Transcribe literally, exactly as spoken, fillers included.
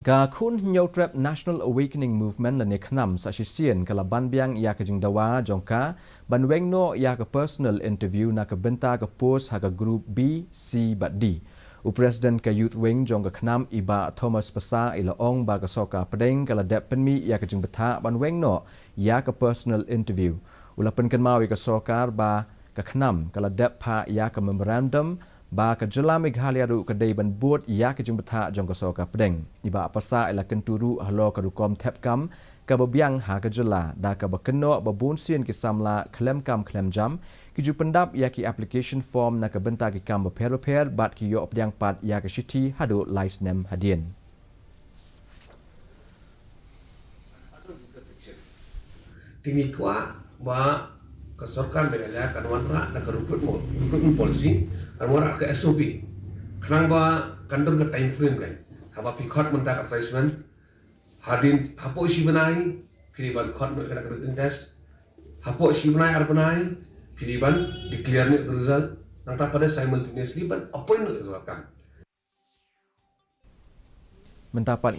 Ka Khun Hynñiewtrep National Awakening Movement lane KHNAM sa shisien ka la ban biang ïa ka jingdawa jong ka ban weng noh ïa ka personal interview na ka bynta ka post ha ka group B, C bad D. U President ka Youth Wing jong ka KHNAM i Bah Thomas Passah i la ong ba ka sorkar pdeng ka la dep pynmih ïa ka jingbthah ban weng noh ïa ka personal interview. U la pynkynmaw ïa ka sorkar ba ka KHNAM ka la dep phah ïa ka memorandum ba ka jylla Meghalaya ruh ka dei ban bud ïa ka jingbthah jong ka sorkar pdeng. I Bah Passah i la kyntu ruh halor ka rukom thep kam kaba biang ha ka jylla da kaba kynnoh ba bun sien ki samla khlem kam khlem jam ki ju pyndap ïa ki application form na ka bynta ki kam bapher bapher bad ki ïoh pdiang pat ïa ka shithi haduh lai snem hadien. Te ngi kwah ba ka sorkar Meghalaya kan wanrah da ka recruitment, recruitment policy, kan wanrah ka S O P. Khnang ba kan don ka time frame kan. Haba phi khot mynta ka advertisement, hadien hapoh shi bnai phi dei ban khot noh ïa ka written test. Hapoh shi bnai ar bnai phi dei ban declare noh ka result. Nangta pat simultaneously ban appoint noh ïa ka sorkar. Mynta pat